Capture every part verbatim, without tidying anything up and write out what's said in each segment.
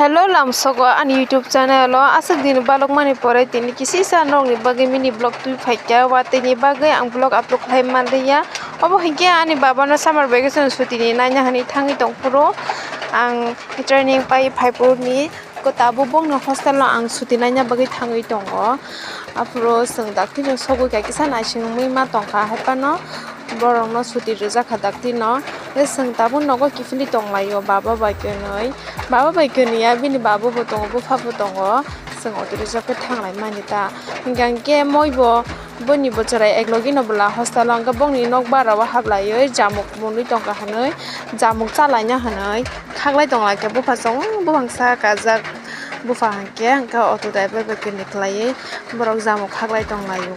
Hello, lamsogo ani YouTube channel o aswk din balokmani pore tini kisisa nokni bagwi mini vlog twi phaikha, watwini bagwi ang vlog upload khlai manliya. Obo hinkhe ani babano summer vacation sutini naina hwnwi thangwi tongphuru ang training pai phaiphuruni. Ko tabuk bongni hostel o ang suti naina bagwi thangwi tongo. Aphuru chwng dakti no sogwi kha kisa naisingwi ma tongkha, haiphano borokno suti rwjak kha dakti no. Tei chwng tabuk nogo kiphilwi tonglaio baba bai kwnwi. Baba bai kwnwi ya, bini babu bo tongo, bupha bo tongo. Chwng auto reserve khe thanglai mani ta. Hinkhe hinkhe moi bo boni bo chwrai eklogi no bwla hostel o, hinkhe bongni nok bara o hablaiwi jamuk mwnwi tongkha hwnwi, jamuk chalaina hwnwi khaklai tonglaikha. Bupha chwng buphang sa kajak, bupha hinkhe hinkhe auto driver bai kwnwi khlaiwi borok jamuk khaklai tonglaio.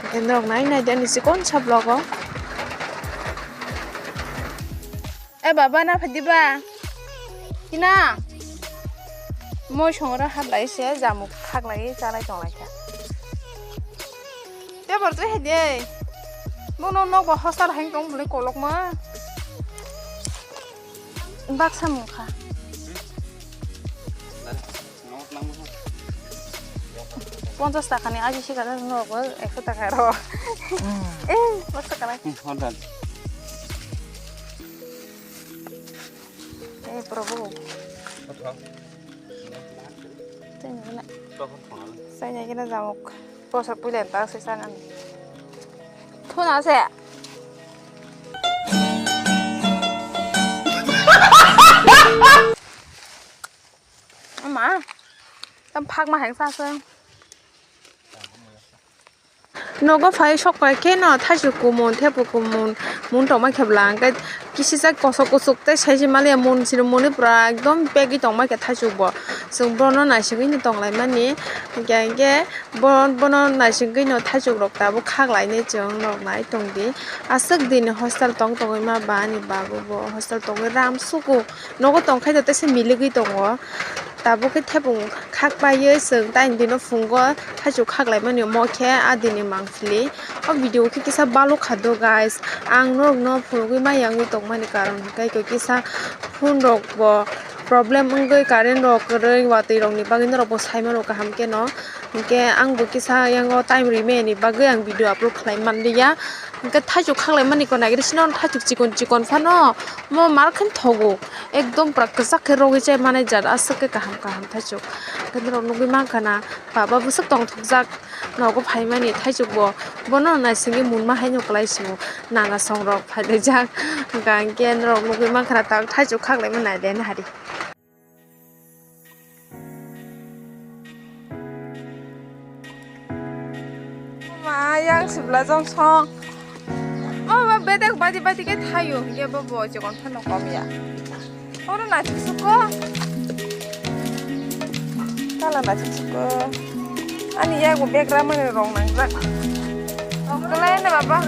Hinkhe norok nai naidi ani chikon sa vlog o. E baba, na phai diba? Tina. Moi songra hablai se jamuk khaklai chalai tonglaikha. Te bor twi hai de. Bono nok bo hostel hai tong bole kolok ma. Baksa mungkha. Ponchas taka ni aji sika da norok bo ekso taka ro. Eh, baksa kana. Eh, Prabhu. Tei nini na. Sai nai kena jamuk. Posa puila ta se sana. Thuna se. Ama, tam phak ma hang sa se. Nogo phai sok pai khe no thaichuk kumun, thepu kumun, mun tongma khe bwla hwnkhe kisisa kosok kuchuk tei saisi maliya mun sini muni pura ekdom pegwi tongma khe thaichuk bo. Chwng bono naisingwi no tonglaimani, hwnkhe hwnkhe bo-, bono naisingwi no thaichuk rok tabuk khaklainai chwng norok nai tongdi. Aswk dini hostel tong tongwi ma ba ani babu bo hostel tongwi ram suku. Nogo tongkhe do teisa miligwi tongo. Tabuk khe thepung khak paiwi chwng taini dino phungo thaichuk khaklaimani omo khe a dini mangpili. O video khe kisa balok kha do guys. Ang norokno phunugwi ma yangwi tongmani karon hwnkhe kisa phone rok bo problem wngwi current rok kwrwi watwi rokni bagwi norok bo saimano kaham kheno. Hinkhe ang bo kisa yango time rimani bagwi ang video upload khlai manliya. Hinkhe thaichuk khaklaimani ko naigrwi sino thaichuk chikon chikon phano mo mar khe thogo. Ekdom pura kwchak khe rogwi chai manai jat aswk khe kaham kaham thaichuk. Hinkhe norok nugwi mankha na baba bwswk tongthokjak nogo phaimani thaichuk bo. Bono naisingwi munma haino kwlai sio nana songrok phailaijak. Hinkhe norok nugwi mankha na tak thaichuk khaklaima naide nahari. Ma, yang sibla jong song. Ma, ma, bedek badi badi ke thayo, ye bo bo je kon phano kom ya. Oro na chisuko. Kala na chisuko. Ani ya go bek ramani rong nangjak. Rong kalai na baba.